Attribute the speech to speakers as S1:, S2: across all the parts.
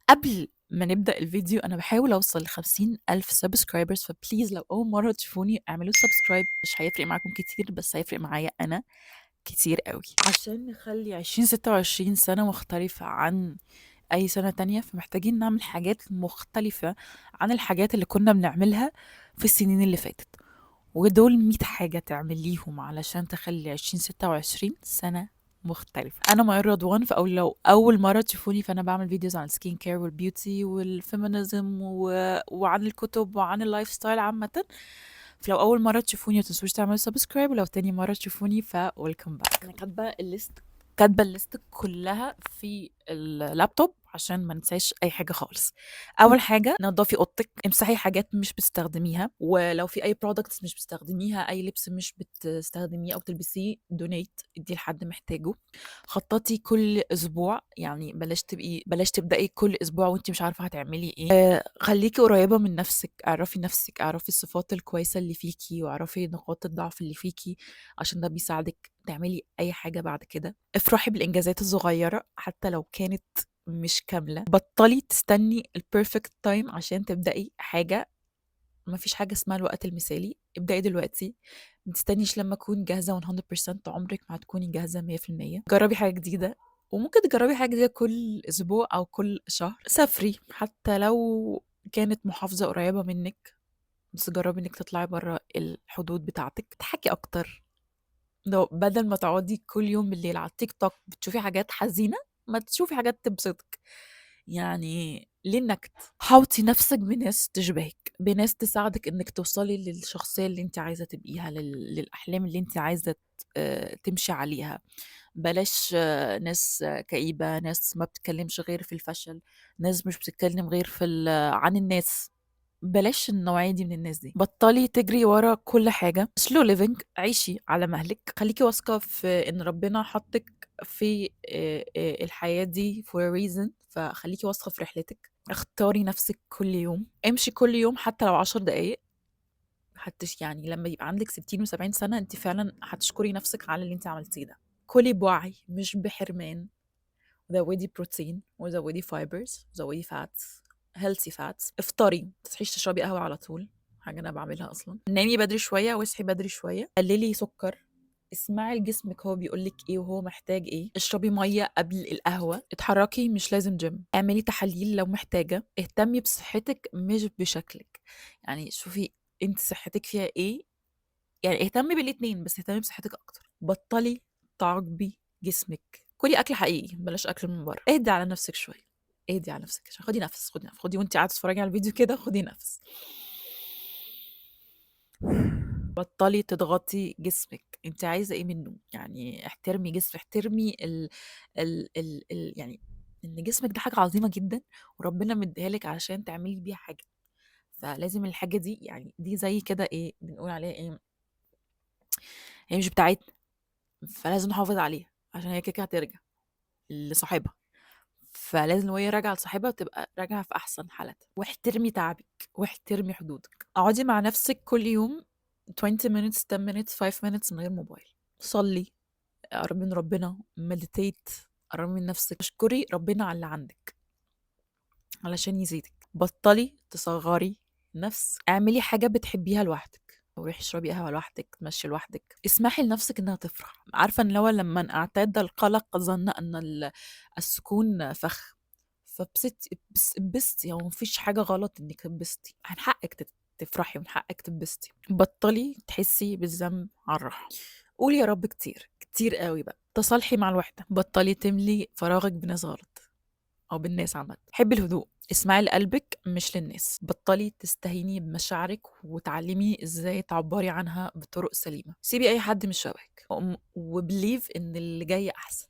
S1: قبل ما نبدأ الفيديو، أنا باحاول أوصل ل50,000 subscribers، ف please لو أول مرة تشوفوني اعملوا subscribe، مش هيفرق معاكم كتير بس هيفرق معايا أنا كتير أوي. عشان نخلي 2026 سنة مختلفة عن أي سنة تانية، فمحتاجين نعمل حاجات مختلفة عن الحاجات اللي كنا بنعملها في السنين اللي فاتت، ودول 100 حاجة تعمليهم علشان تخلي 2026 سنة مختلفة. أنا ميار رضوان، فأول لو أول مرة تشوفوني فأنا بعمل videos عن ال skin care وال beauty وال feminism وعن الكتب وعن ال lifestyle عامة. فلو أول مرة تشوفوني ما تنسوش تعملوا subscribe، ولو تاني مرة تشوفوني ف welcome back. أنا كاتبة ال list كلها في اللابتوب عشان ما ننساش اي حاجة خالص. اول حاجه، نضفي اوضتك، امسحي حاجات مش بتستخدميها، ولو في اي products مش بتستخدميها، اي لبس مش بتستخدميه او تلبسيه، donate، اديه لحد محتاجه. خططي كل اسبوع، يعني بلاش تبداي كل اسبوع وانت مش عارفه هتعملي ايه. خليكي قريبه من نفسك، اعرفي نفسك، اعرفي الصفات الكويسة اللي فيكي واعرفي نقاط الضعف اللي فيكي، عشان ده بيساعدك تعملي اي حاجة بعد كده. افرحي بالانجازات الصغيرة حتى لو كانت مش كامله. بطلي تستني ال perfect time عشان تبداي حاجه، ما فيش حاجة اسمها الوقت المثالي، ابدأي دلوقتي. ما تستنيش لما اكون جاهزة 100%، عمرك ما هتكوني جاهزة 100%. جربي حاجة جديده، وممكن تجربي حاجة جديدة كل اسبوع او كل شهر. سافري حتى لو كانت محافظة قريبه منك، بس جربي انك تطلعي بره الحدود بتاعتك. اضحكي اكتر، لو بدل ما تقعدي كل يوم بالليل على التيك توك بتشوفي حاجات حزينه، ما تشوفي حاجات تبسطك، يعني ليه النكد؟ حاوطي نفسك بناس تشبهك، بناس تساعدك انك توصلي للشخصية اللي انت عايزه تبقيها، للاحلام اللي انت عايزه تمشي عليها. بلاش ناس كئيبه، ناس ما بتتكلمش غير في الفشل، ناس مش بتتكلم غير عن الناس، بلاش النوعية دي من الناس دي. بطلي تجري ورا كل حاجة، slow living، عيشي على مهلك، خليكي واثقة في ان ربنا حطك في الحياة دي for a reason، فخليكي واثقة في رحلتك. اختاري نفسك كل يوم، امشي كل يوم حتى لو 10 دقايق. يعني لما يبقى عندك 60 و70 سنة انت فعلا هتشكري نفسك على اللي انت عملتيه ده. كلي بوعي مش بحرمان، زودي بروتين وزودي fibers وزودي fats، healthy fats. افطري، ما تصحيش تشربي قهوة على طول، حاجة أنا بعملها أصلا. نامي بدري شوية واصحي بدري شوية. قللي سكر، اسمعي لجسمك هو بيقولك ايه وهو محتاج ايه. اشربي مية قبل القهوة. اتحركي، مش لازم جيم. اعملي تحاليل لو محتاجة. اهتمي بصحتك مش بشكلك، يعني شوفي انت صحتك فيها ايه، يعني اهتمي بالاتنين بس اهتمي بصحتك اكتر. بطلي تعاقبي جسمك، كلي اكل حقيقي، بلاش اكل من بره. اهدي على نفسك شوية، اهدي على نفسك عشان خدي نفس، خدي نفس، خدي وانت قاعدة تتفرجي على الفيديو كده خدي نفس. بطلي تضغطي جسمك، انت عايزه ايه منه؟ يعني احترمي جسمك، احترمي ال ال ال ال يعني ان جسمك ده حاجة عظيمة جدا وربنا مديها لك عشان تعملي بيها حاجه، فلازم الحاجة دي، يعني دي زي كده ايه بنقول عليها ايه، هي مش بتاعتنا فلازم نحافظ عليها عشان هي كده كده هترجع لصاحبها، فلازم وهي راجعه لصاحبها تبقى راجعه في احسن حالتها. واحترمي تعبك واحترمي حدودك. اقعدي مع نفسك كل يوم 20 minutes، 10 minutes، 5 minutes من غير موبايل. صلي، قربي من ربنا، meditate، قربي من نفسك، اشكري ربنا على اللي عندك علشان يزيدك. بطلي تصغري نفسك، اعملي حاجة بتحبيها لوحدك، روحي اشربي قهوة لوحدك، تمشي لوحدك، اسمحي لنفسك انها تفرح. عارفة ان لو لما اعتاد القلق ظن ان السكون فخ، فبسطي، اتبسطي، يعني مفيش حاجة غلط انك تتبسطي، من حقك تفرحي ومن حقك تتبسطي. بطلي تحسي بالذنب على الراحة، قولي يا رب كتير كتير قوي بقى. تصالحي مع الوحدة، بطلي تملي فراغك بناس غلط او بالناس عامة. حبي الهدوء، اسمعي لقلبك مش للناس. بطلي تستهيني بمشاعرك وتعلمي ازاي تعبري عنها بطرق سليمة. سيبي اي حد مش شبهك، و believe ان اللي جاي احسن،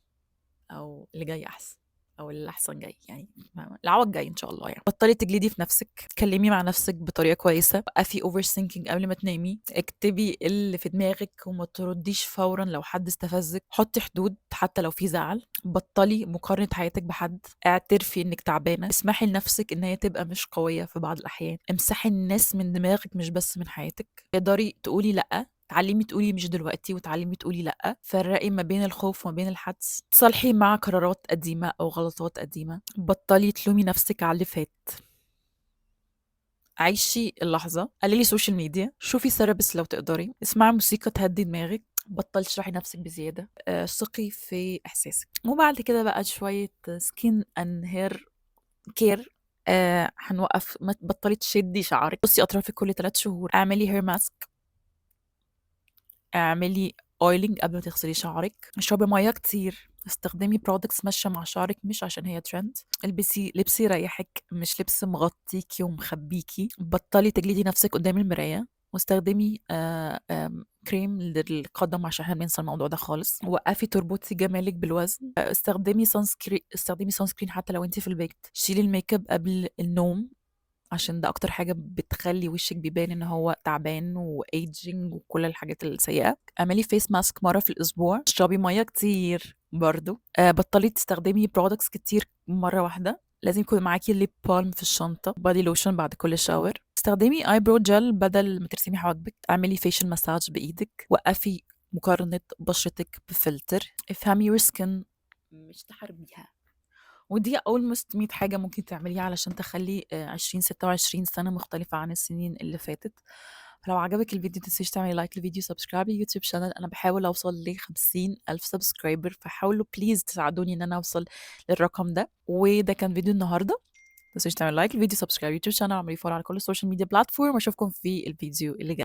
S1: او اللي جاي احسن، او اللي احسن جاي، يعني فاهمة؟ العوض جاي ان شاء الله. يعني بطلي تجلدي في نفسك، اتكلمي مع نفسك بطريقة كويسة، وقفي overthinking قبل ما تنامي، اكتبي اللي في دماغك وما ترديش فورا لو حد استفزك، حطي حدود حتى لو في زعل، بطلي مقارنة حياتك بحد، اعترفي انك تعبانة، اسمحي لنفسك ان هي تبقى مش قوية في بعض الاحيان، امسحي الناس من دماغك مش بس من حياتك، تقدري تقولي لا اتعلمي تقولي مش دلوقتي، واتعلمي تقولي لأ. فرقي ما بين الخوف وما بين الحدس. تصالحي مع قرارات قديمة أو غلطات قديمة. بطلي تلومي نفسك على اللي فات. عيشي اللحظة. قللي social media. شوفي therapist لو تقدري. اسمعي موسيقى تهدي دماغك. بطلي تشرحي نفسك بزيادة. ثقي في إحساسك. وبعد كده بقى شوية skin and hair care. هنوقف، ما تبطلي تشدي شعرك. قصي أطرافك كل 3 شهور. اعملي hair mask. اعملي oiling قبل ما تغسلي شعرك. اشربي مية كتير. استخدمي products ماشية مع شعرك مش عشان هي ترند. البسي لبس يريحك مش لبس مغطيكي ومخبيكي. بطلي تجلدي نفسك قدام المراية. واستخدمي كريم للقدم عشان احنا بننسى الموضوع ده خالص. وقفي تربطي جمالك بالوزن. استخدمي sunscreen حتى لو انت في البيت. شيلي الميك اب قبل النوم عشان ده اكتر حاجة بتخلي وشك بيبان ان هو تعبان و aging وكل الحاجات السيئة. اعملي face mask مرة في الاسبوع. اشربي مية كتير برضو. بطلي تستخدمي products كتير مرة واحدة. لازم يكون معاكي lip balm في الشنطة، body lotion بعد كل shower. استخدمي eyebrow gel بدل ما ترسمي حواجبك. اعملي facial massage بايدك. وقفي مقارنة بشرتك بفلتر. افهمي your skin مش تحاربيها. ودي almost 100 حاجة ممكن تعمليها علشان تخلي 2026 سنة مختلفة عن السنين اللي فاتت. لو عجبك الفيديو متنسيش تعملي like للفيديو، subscribe لل YouTube channel. انا بحاول اوصل ل 50,000 subscriber، فحاولوا please تساعدوني ان انا اوصل للرقم ده. وده كان فيديو النهارده. متنسيش تعملي like للفيديو، subscribe YouTube channel، اعملي follow على كل ال social media platform، واشوفكم في الفيديو اللي جاي.